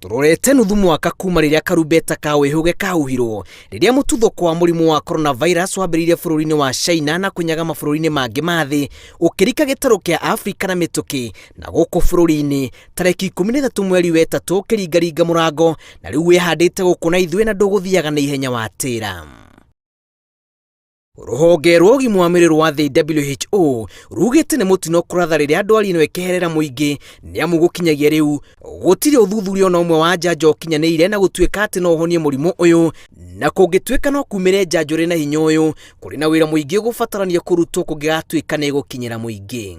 Tũrorete nuthu mwaka kuma rĩrĩa karumbeta ka wĩhũge kahuhirwo rĩrĩa mũtuthũko wa mũrimũ wa coronavirus wambĩrĩirie bũrũri-inĩ wa China na kũnyaga mabũrũri-inĩ mangĩ ma thĩ, ũkĩrika gĩtarũ kĩa Afrika na mĩtũkĩ na gũkũ bũrũri-inĩ tarĩki 13 mweri wa ĩtatũ ũkĩringaringa mũrango na rĩu wĩhandĩte gũkũ na ithuĩ na ndũgũthiaga na ihenya watĩra. Rũhonge rwa ũgima wa mwĩrĩ rwa thĩ WHO rugĩte nĩ mũtino kũratha rĩrĩa ndwari ĩno ĩkeherera mũingĩ nĩ amu gũkinyagia rĩu gũtirĩ ũthuthuria ona ũmwe wa njanjo ũkinyanĩire na gũtuĩka atĩ no ũhonie mũrimũ ũyũ, na kũngĩtuĩka no kumĩre njanjo ĩrĩ na hinya ũyũ, kũrĩ na wĩra mũingĩ ũgũbatarania kũrutwo kũngĩgatuĩka nĩ ĩgũkinyĩra mũingĩ.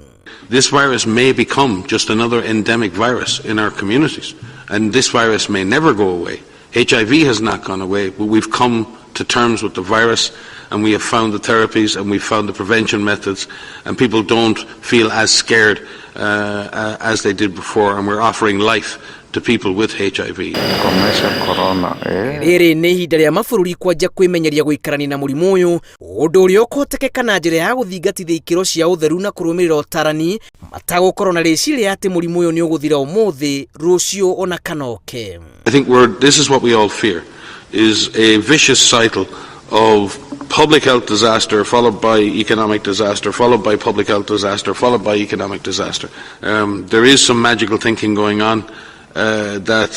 This virus may become just another endemic virus in our communities, and this virus may never go away. HIV has not gone away, but we've come to terms with the virus and we have found the therapies and we've found the prevention methods, and people don't feel as scared as they did before, and we're offering life to people with HIV. Komesha corona eh. Rĩrĩ nĩ ihinda rĩa mabũrũri kwanjia kwĩmenyeria gũikarania na mũrimũ ũyũ, ũndũ ũrĩa ũkũhotekeka na njĩra ya gũthingatithia ikĩro cia ũtheru na kũrũmĩrĩra ũtarani, matagũkorwo na rĩciria atĩ mũrimũ ũyũ nĩ ũgũthira ũmũthĩ, rũciũ ona kana ũke. I think this is what we all fear, is a vicious cycle of public health disaster followed by economic disaster, followed by public health disaster, followed by economic disaster. There is some magical thinking going on that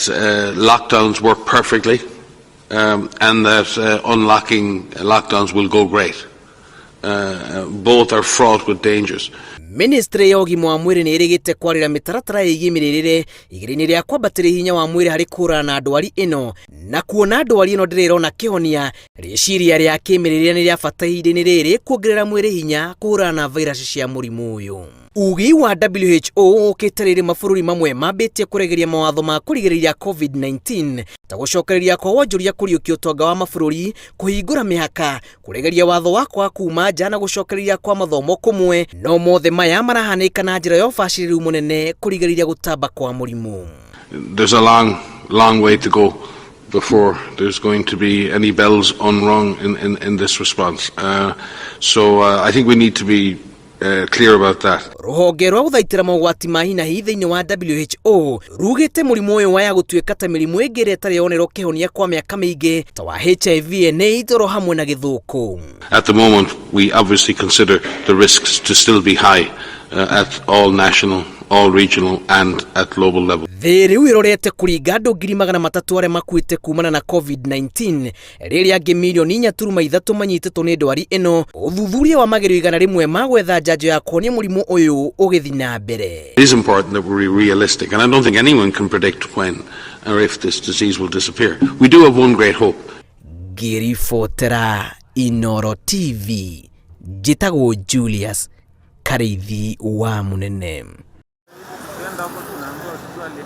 lockdowns work perfectly and that unlocking lockdowns will go great. Both are fraught with dangers. Ministry ya ũgima wa mwĩrĩ nĩ ĩrĩgĩte kwarĩra mĩtaratara ĩgiĩ mĩrĩrĩre igĩrĩ-inĩ rĩa kwambatĩria hinya wa mwĩrĩ harĩ kũhũrana na ndwari ĩno, na kuona ndwari ĩno ndĩrĩ ĩrona kĩhonia, rĩciria rĩa kĩmĩrĩrĩre nĩ rĩa bata ihinda-inĩ rĩrĩ kuongerera mwĩrĩ hinya kũhũrana na vairasi cia mũrimũ ũyũ. Ugi wa WHO ũkĩte rĩrĩ mabũrũri mamwe mambĩtie kũregeria mawatho ma kũrigĩrĩria COVID-19 ta gũcokereria kwa wonjoria, kũriũkia ũtonga wa mabũrũri, kũhingũra mĩhaka, kũregeria watho wa kwaga kuma nja na gũcokereria kwa mathomo kũmwe, no mothe maya marahanĩka na njĩra ya ũbacĩrĩru mũnene kũrigĩrĩria gũtamba kwa mũrimũ. There's a long, long way to go before there's going to be any bells unrung in this response. So I think we need to be clear about that. Rũhonge rwa gũthaitĩra mogwati ma hinahi thĩinĩ wa WHO rugĩte mũrimũ ũyũ waya gũtuĩka ta mĩrimũ ĩngĩ ĩrĩa ĩtarĩ yonerwo kĩhonia kwa mĩaka mĩingĩ ta wa HIV and AIDS oro hamwe na gĩthũkũ. At the moment, we obviously consider the risks to still be high at all national, all regional and at global level. Thĩ rĩu ĩrorete kũringa andũ 300,000 arĩa makuĩte kumana na COVID-19, rĩrĩa angĩ mirioni 4.3 manyitĩtwo nĩ ndwari ĩno, ũthuthuria wa magerio 100 ma gwetha njanjo ya kũhonia mũrimũ ũyũ ũgĩthiĩ na mbere. It is important that we're realistic, and I don't think anyone can predict when or if this disease will disappear. We do have one great hope. Ngĩribotera Inoro TV, njĩtagwo Julius Karĩithi wa Mũnene.